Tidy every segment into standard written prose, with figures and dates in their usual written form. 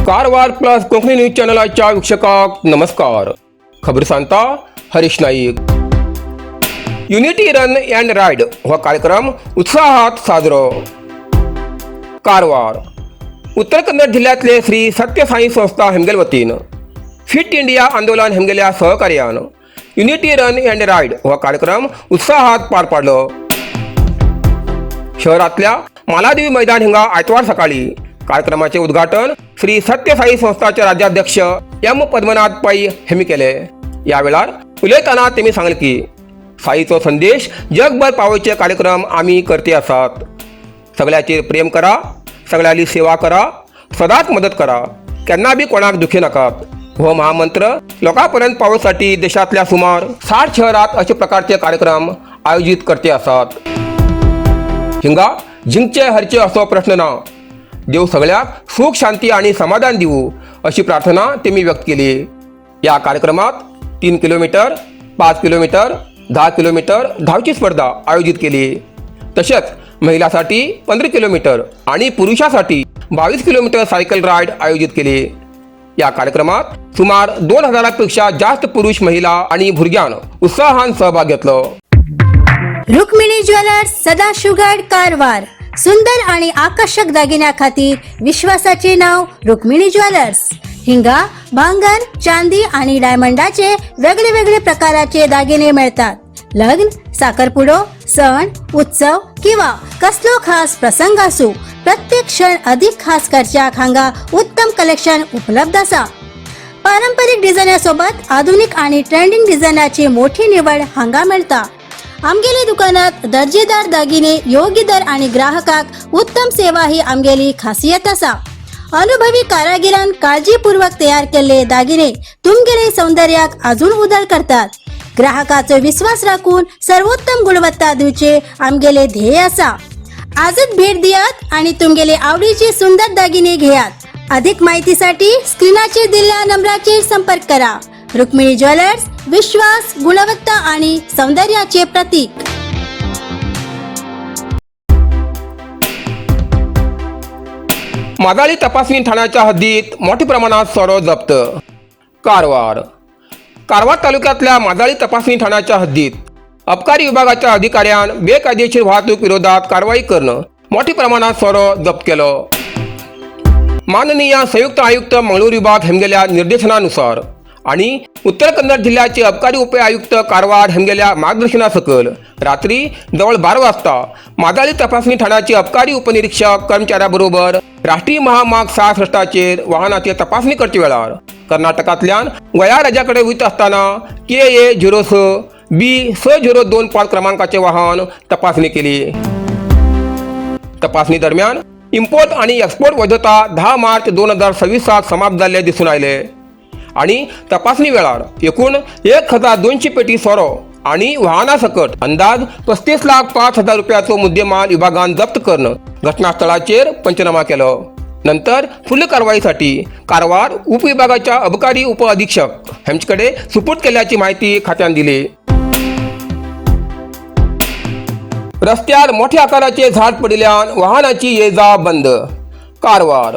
Karwar plus Konkani news चॅनलाच्या वीक्षकांक नमस्कार. खबर सांगता Harish Naik. Unity run and ride हो कार्यक्रम उत्साहात साजरो. कारवार उत्तर कन्नड जिल्ह्यातले श्री सत्यसाई संस्था हेमगेल वतीन फिट इंडिया आंदोलन हेमगेल्या सहकार्यान युनिटी रन अँड राईड हो कार्यक्रम उत्साहात पार पाडलो. शहरातल्या मालादेवी मैदान हिंगा आयतवार सकाळी कार्यक्रमाचे उद्घाटन श्री सत्यसाई संस्थाचे राज्याध्यक्ष एम पद्मनाथ पै हेमी केले. या वेळार उलयतना तेमी सांगले की साईचो संदेश जगभर पावोवचे कार्यक्रम आमी करते आसात. सगळ्याचेर प्रेम करा, सगळ्याली सेवा करा, सदांच मदत करा, केन्ना बी कोणाक दुखी नाकात हो महामंत्र लोकां पर्यंत पावोवसाठी देशांतल्या सुमार 60 शहरात अशे प्रकारचे कार्यक्रम आयोजीत करते आसात. हिंगा जिंकचे हरचे असो प्रश्न ना, देव सगळ्याक सुख शांती आणि समाधान दिवू अशी प्रार्थना तेमी व्यक्त केली. या कार्यक्रमात 3 किलोमीटर, 5 किलोमीटर, 10 किलोमीटर धावची स्पर्धा आयोजित केली. तसेच महिलांसाठी 15 किलोमीटर आणि पुरुषासाठी 22 किलोमीटर सायकल राईड आयोजित केली. या कार्यक्रमात सुमार 2000पेक्षा जास्त पुरुष, महिला आणि भुरग्यान उत्साहान सहभाग घेतलो. रुक्मिणी ज्वेलर्स, सदाशिवगड, कारवार. सुंदर आणि आकर्षक दागिन्याखातीर विश्वासाचे नाव रुक्मिणी ज्वेलर्स. हिंगा भांगर, चांदी आणि डायमंडाचे वेगळे वेगळे प्रकाराचे दागिने मिळतात. लग्न, साखरपुडो, सण उत्सव किंवा कसलो खास प्रसंग असू, प्रत्येक क्षण अधिक खास करच्याक हांगा उत्तम कलेक्शन उपलब्ध आसा. पारंपरिक डिझायनासोबत आधुनिक आणि ट्रेंडिंग डिझायनाची मोठी निवड हांगा मेळटा. आमगेले दुकानात दर्जेदार दागिने योग्य दर आणि ग्राहकाक उत्तम सेवा ही आमगेली खासियत आसा. अनुभवी कारागिरान काळजीपूर्वक तयार केल्ले दागिने तुमगेले सौंदर्याक अजून उदळ करतात. ग्राहकाचो विश्वास राखून सर्वोत्तम गुणवत्ता दिवचे आमगेले ध्येय आसा. आजच भेट दियात आणि तुमगेले आवडीचे सुंदर दागिने घेयात. अधिक माहितीसाठी स्क्रीनाचेर दिलेल्या नंबराचेर संपर्क करा. रुक्मिणी ज्वेलर्स, विश्वास, गुणवत्ता आणि सौंदर्याचे प्रतीक. माजाळी तपासणी ठाण्याच्या हद्दीत मोठ्या प्रमाणात सोरो जप्त. कारवार कारवार तालुक्यातल्या माजाळी तपासणी ठाण्याच्या हद्दीत अबकारी विभागाच्या अधिकाऱ्यान बेकायदेशीर वाहतूक विरोधात कारवाई करणं मोठ्या प्रमाणात सोरो जप्त केलो. माननीय संयुक्त आयुक्त मंगळूर विभाग हेमगेल्या निर्देशनानुसार आणि उत्तर कन्नड जिल्ह्याचे अबकारी उप आयुक्त कारवार हेमगेल्या मार्गदर्शनासकल रात्री जवळ 12 वाजता माजाळी तपासणी ठाण्याचे अबकारी उपनिरीक्षक कर्मचाऱ्याबरोबर राष्ट्रीय महामार्ग 6 रस्त्याचेर वाहनाची तपासणी करचे वेळार कर्नाटकांतल्यान गोंया राज्याकडे वयता आसतना KA 06 B 6025 क्रमांकाचे वाहन तपासणी केली. तपासणी दरम्यान इम्पोर्ट आणि एक्सपोर्ट वैधता 10 मार्च 2026 समाप्त जाल्ले दिसून आयले आणि तपासणी वेळार एकूण 1200 पेटी सोरो आणि वाहना सकट अंदाज 35,05,000 रुपयाचो मुद्देमाल विभागान जप्त करून घटनास्थळाचेर पंचनामा केलो. नंतर फुडल्या कारवाईसाठी कारवार उपविभागाच्या अबकारी उपअधीक्षक हेमचे कडेन सुपूर्द केल्याची माहिती खात्यान दिली. रस्त्यार मोठ्या आकाराचे झाड पडिल्ल्यान वाहनाची ये जा बंद. कारवार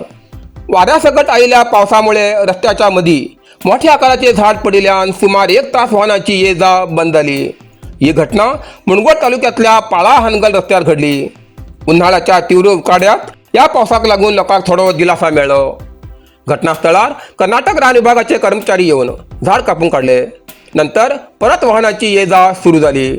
वाऱ्यासकट आयिल्ल्या पावसामुळे रस्त्याच्या मदीं मोठ्या आकाराचे झाड पडिल्ल्यान सुमार 1 तास वाहनाची ये जा बंद जाली. ही घटना मुणगोड तालुक्यातल्या पाळा हानगल रस्त्यार घडली. उन्हाळ्याच्या तीव्र उकाड्यात या पावसाक लागून लोकांक थोडो दिलासा मेळ्ळो. घटनास्थळार कर्नाटक रान विभागाचे कर्मचारी येवन झाड कापून काडले. नंतर परत वाहनाची ये जा सुरू जाली.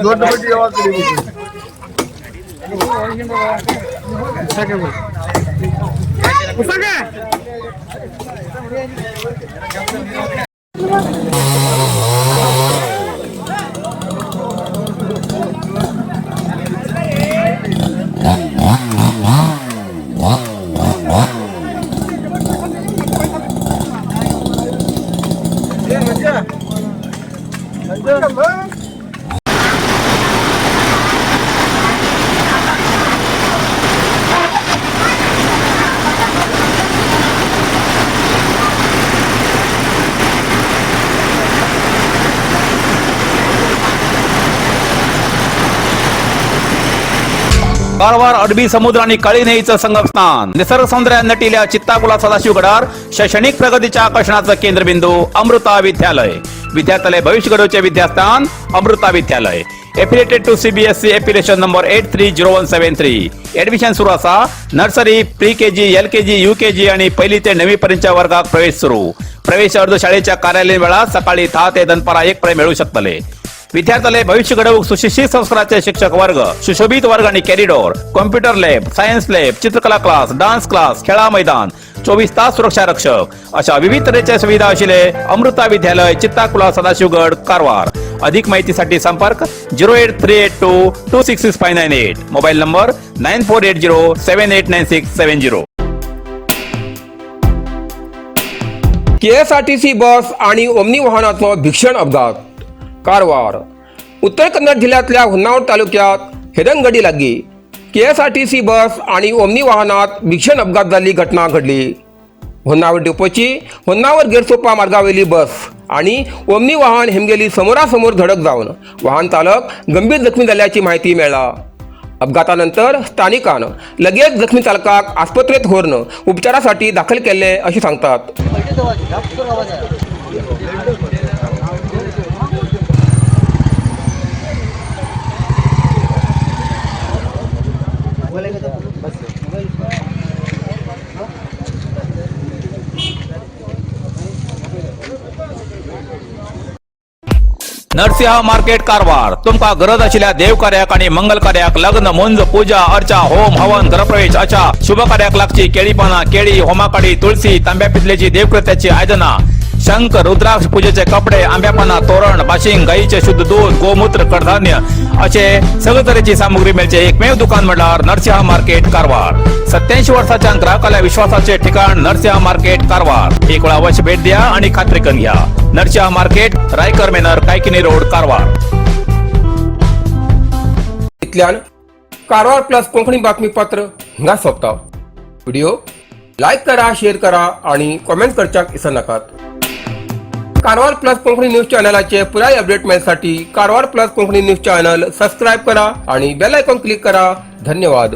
ದೊಡ್ಡ ಬಡ್ಡಿ ಯಾವಾಗ ಕಡಿಬೇಕು? कारवार अरबी समुद्र आणि काळी न्हंयेचं संगमस्थान, निसर्ग सौंदर्यान नटिल्या चित्ताकुला सदाशिवगडार शैक्षणिक प्रगतीच्या आकर्षणाचं केंद्रबिंदू अमृता विद्यालय. विद्यार्थ्यालय भविष्य घडवचे विद्यास्थान अमृता विद्यालय. Affiliated to CBSE, affiliation number 830173. Admission सुरू असा. Nursery, pre KG, LKG, UKG आणि पहिली ते नववी पर्यंतच्या वर्गात प्रवेश सुरू. प्रवेश अर्ज शाळेच्या कार्यालयीन वेळात सकाळी 10 ते दनपारा 1 पर्यंत मिळू शकतले. विद्यार्थ्याला भविष्य घडवूक सुशिक्षित संस्काराचे शिक्षक वर्ग, सुशोभित वर्ग आणि corridor, computer lab, science lab, चित्रकला क्लास, डान्स क्लास, खेळा मैदान, 24 तास सुरक्षा रक्षक अशा विविध तऱ्हेच्या सुविधा असलेले अमृता विद्यालय, चित्ताकुला, सदाशिवगड, कारवार. अधिक माहितीसाठी संपर्क 08382266598, mobile number 9480789670. KSRTC bus आणि ओमनी वाहनाचो भीषण अपघात. कारवार. उत्तर कन्नड जिल्ह्यातल्या होन्नावर तालुक्यात हेदंगडी लागी केएसआरटीसी बस आणि ओमनी वाहनात भीषण अपघात जाल्ली घटना घडली. होन्नावर डेपोची होन्नावर गेरसोपा मार्गावेली बस आणि ओमनी वाहन हेमगेली समोरासमोर धडक जाऊन वाहन चालक गंभीर जखमी झाल्याची माहिती मिळाला. अपघातानंतर स्थानिकानं लगेच जखमी चालकाक आस्पत्रेत व्हरून उपचारासाठी दाखल केले असे सांगतात. नरसिंह मार्केट कारवार. तुमका गरज आशिल्ल्या देव कार्याक आणि मंगल कार्याक, लग्न, मुंज, पूजा अर्चा, होम हवन, गृहप्रवेश अशा शुभ कार्याक लागची केळी पाना, केळी, होमाकाडी, तुळशी, तांब्या पितलेची देवकृत्याची आयदना, शंख, रुद्राक्ष, पूजेचे कपडे, आंब्यापाना, तोरण, बाशिंग, गाईचे शुद्ध दूध, गोमूत्र, कडधान्य असे सगळे तरेची सामुग्री मेळचे एकमेव दुकान म्हणल्यार नरसिंह मार्केट कारवार. 87 वर्षाच्या ग्राहकाला विश्वासाचे ठिकाण नरसिंह मार्केट कारवार. एक वेळा अवश्य भेट द्या आणि खात्री करून घ्या. Narasimha market, Raikar manor, Kaikini road, Karwar. इतल्यान कारवार प्लस कोंकणी बातमीपत्र हिंगा सोंपता. व्हिडिओ लायक करा, शेअर करा आणि कॉमेंट करच्याक विसरनाकात. कारवार प्लस कोंकणी न्यूज चॅनलाचे पुराय update मेळसाठी Karwar plus Konkani news channel subscribe करा आणि बेल आयकॉन क्लिक करा. धन्यवाद.